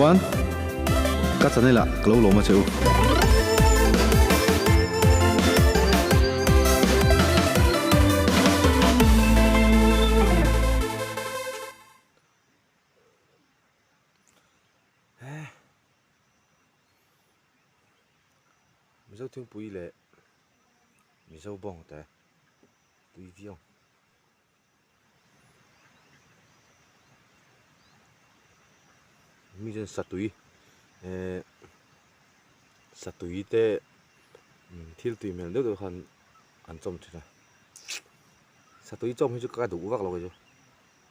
Chuan ka channel ah ka lo lawm a che u. Mizo thingpui leh Mizo bawng te tui viau. Mi chuan satui ehh satui te thil tui hmel deuh deuh khan an chawm thin a satui chawm hi chu ka duh vak lo kei chu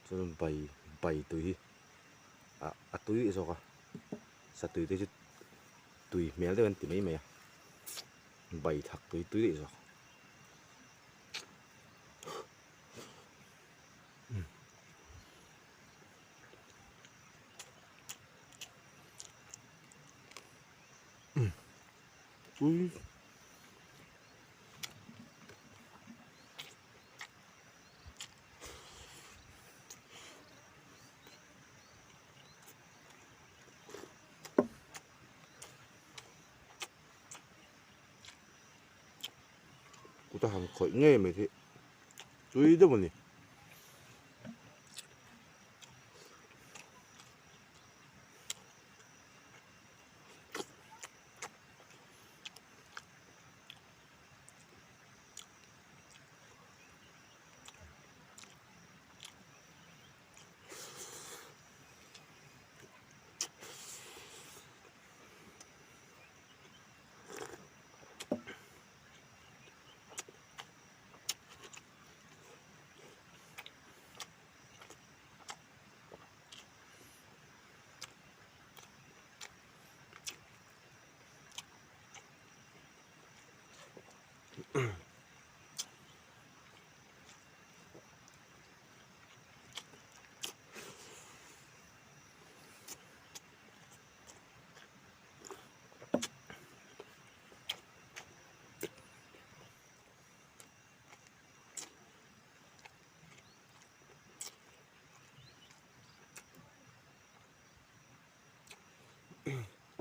chuan bai bai tui hi ah a tui zawk a satui te chu tui hmel deuh an ti mai mai a bai thak tui tui daih zawk. Tui Kuta han khawih ngei mai hi tui deuh a ni.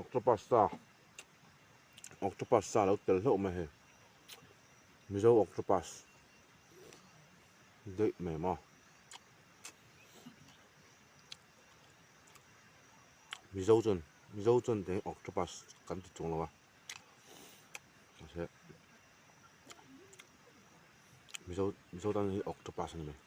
Octopus sa octopus sa lo tel hlauh mai hei mizo octopus daih mai maw. Mizo chuan Mizo chuan tiang octopus kan ti chung lo a mahse Mizo Mizo tan hi octopus a ni mai.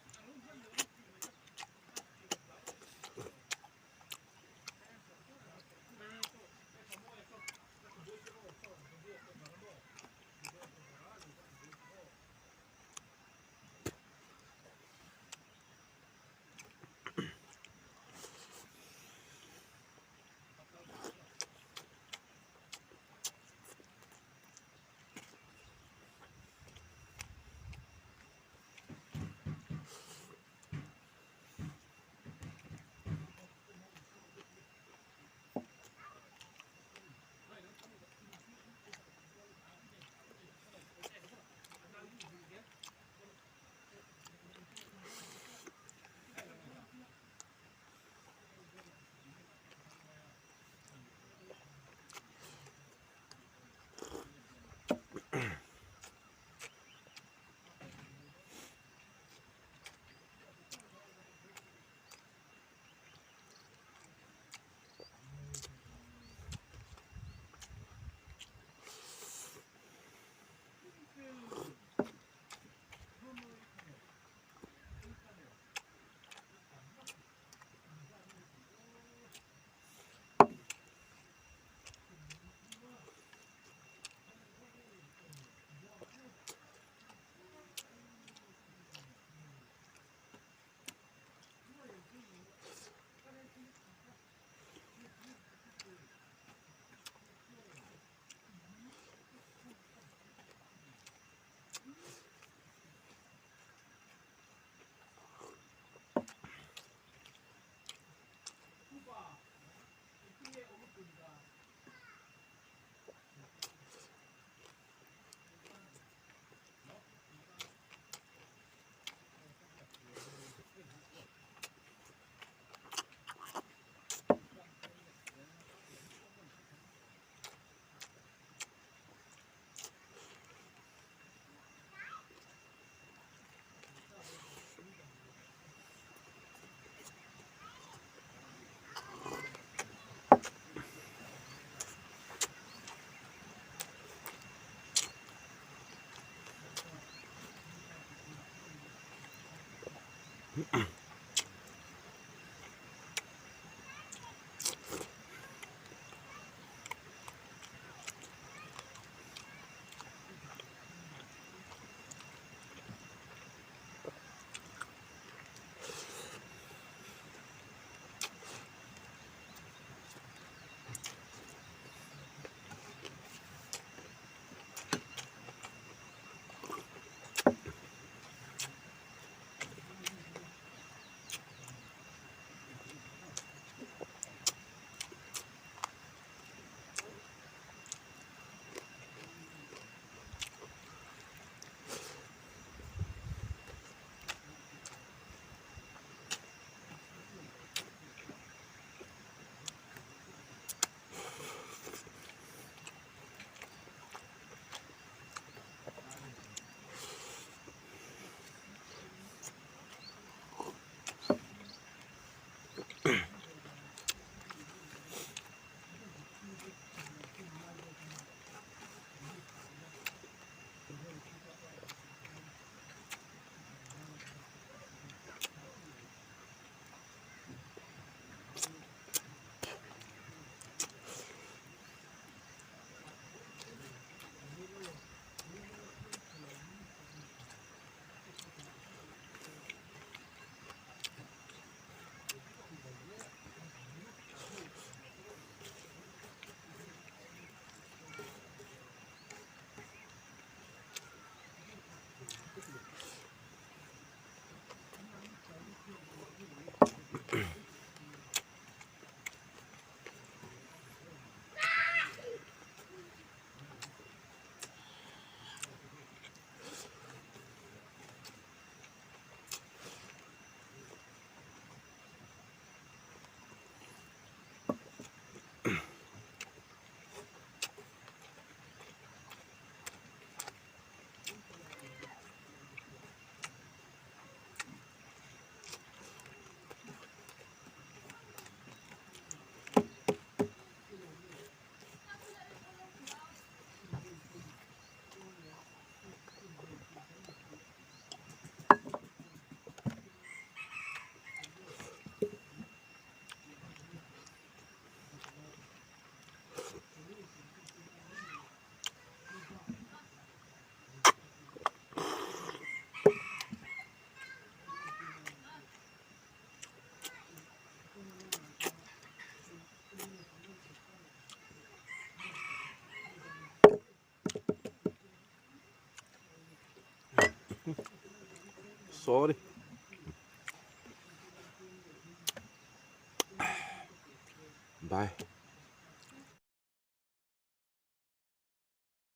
Sorry. Bye.